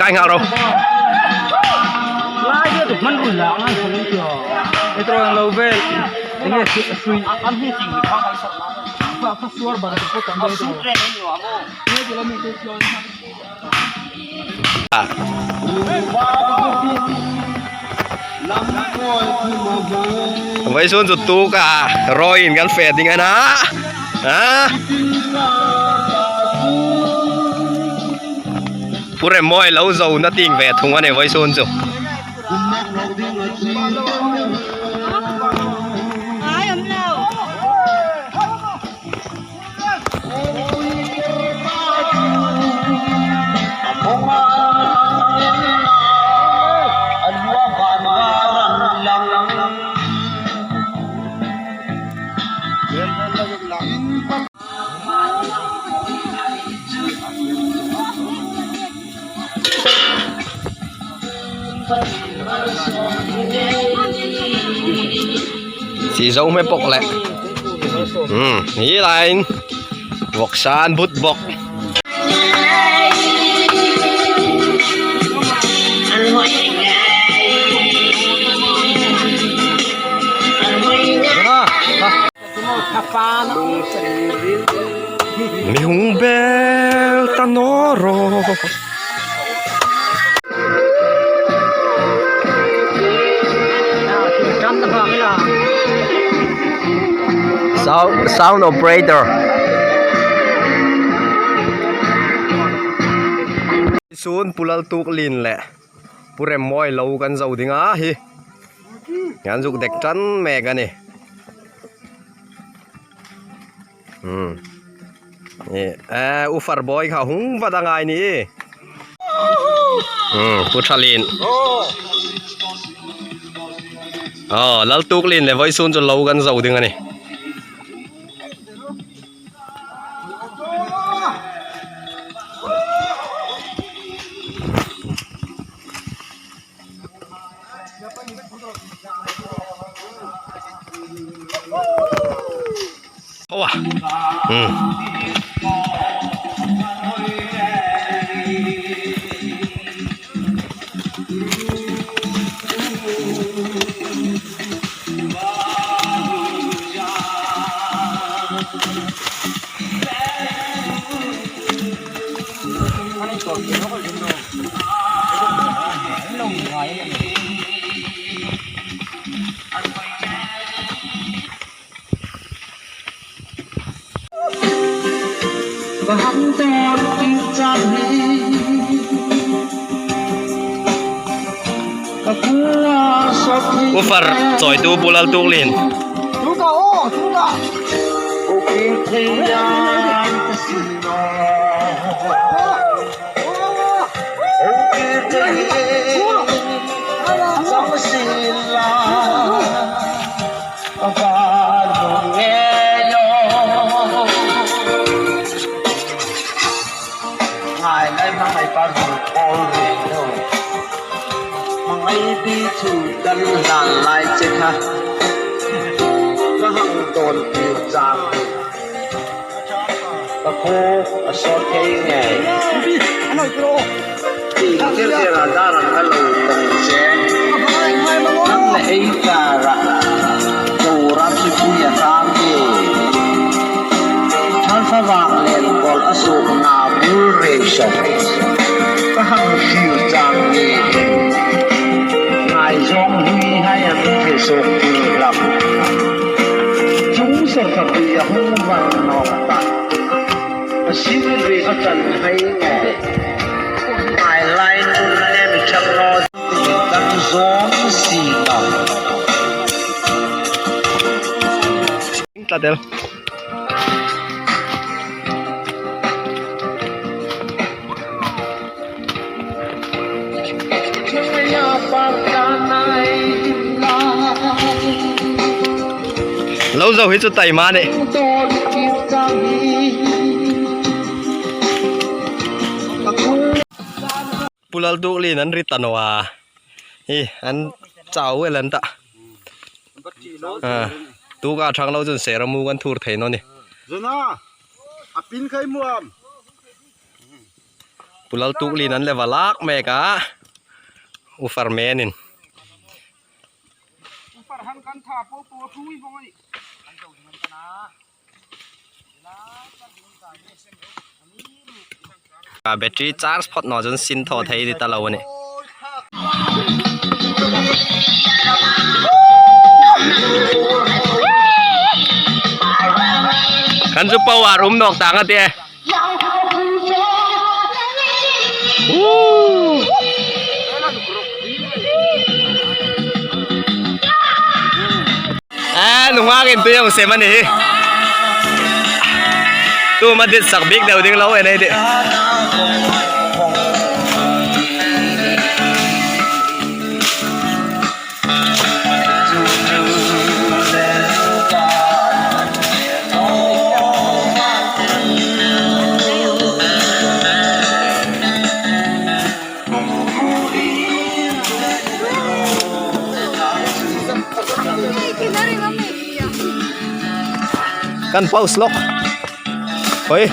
Kai ngal ro. Vai sun chu tu ka roi in kan fe ding ana a pure moi lo zo na ting ve thung ani vai sun chu. Chỉ dấu mấy bọc lẹ. Ừ, nghĩ là anh vọc san bút bọc. Mi hung bel ta no ro. Sound, sound operator. Sun pulal tuk lin le purem moi lo kan zo dinga hi. Kan zuk dek tan mek ani. Um. E u far boy kha hung va dangai ni. Um pu thalin. Oh lal tuk lin le voi sun chu lo kan zo ding ani. Hoa. Ừ. Ufar choi tu bulal tuk lin. Tlatel. Lo zo hi chu taima ni. Pulal tuk lin an ri tanoa. Hi an chau el an ta. Tu ka thang lo chun seramu kan thur thei no ni. Zona, a pin khai muam. Pulal tuklin an leva lak mek a u farmen in. Battery charge phawt nawh chuan sin thaw thei ni ta lo a ni. Kan chu power um nawk tang a tia. A nunga in tui ang sem ani hi tu ma dit sak bik deuh ding lo en ei di Kan pause lawk Oi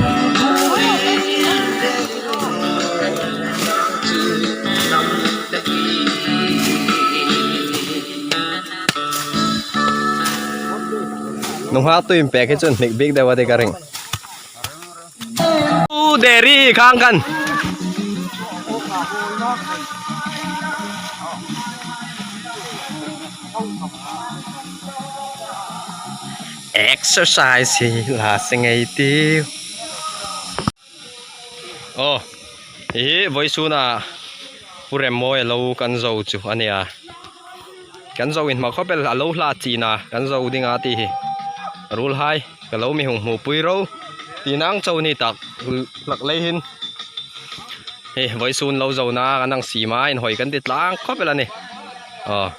Nunghak tuin pek hi chuan hnik bik deuh a ti ka ring. U dairy khang kan. Exercise hi la se ngei tiu. Aw hi vawisuna Pu Remmawi a lo kan zo chu a nia. Kan zo in hma khawp e a lo hla chin a kan zo ding a tih hi rul hai ka lo mi hung hmuh pui ro tih nang cho ni tak hlak lei hin hei vawisun lo zo na kan ang sim a inhawi kan ti tlang khawp vel a ni aw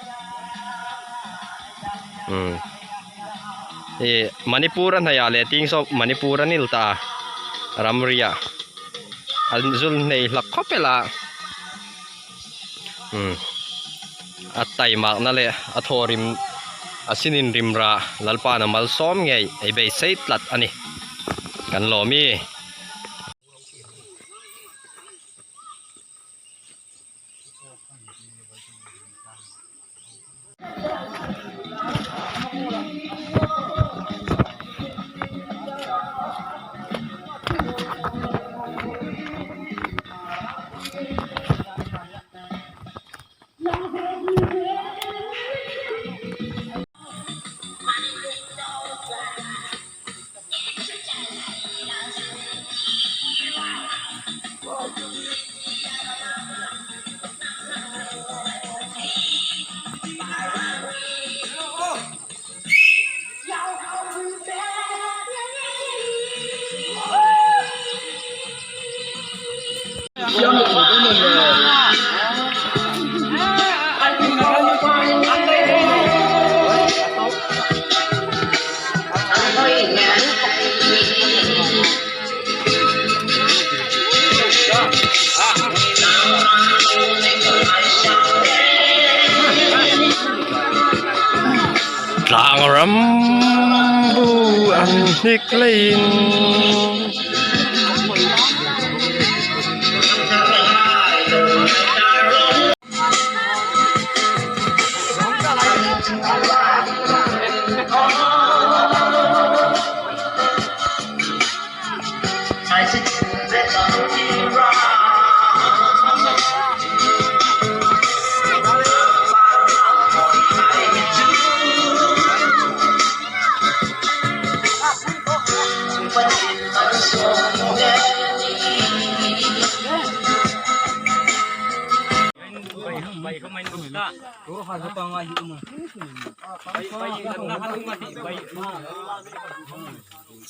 umm ih Manipur a hnaih ah leh ting saw Manipur a nil ta a ramri ah an zul hnei hlak khawp vel a. Umm a taimakna leh a thawhrim a sinin rimra Lalpa'n a malsawm ngei ei beisei tlat a ni kan lawm i. Tlang ram bu an hnik leiin.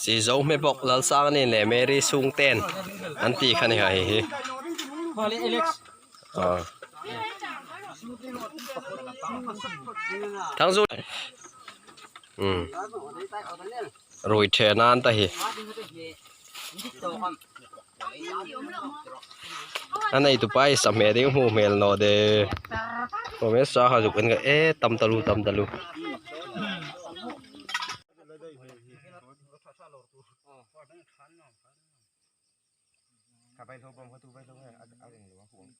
Si zo hme bawk Lalsangani leh Mary Sungten an tih kha ni ha hei hi. Thangzu um rui then nan ta hi a nei tupa hi sahmeh ding hmuh hmel nawh de awm e sa ha zuk en ka e tam ta lu tam ta lu. Kha vaihlo bawm kha tu vaihlo nge a eng lo a huang.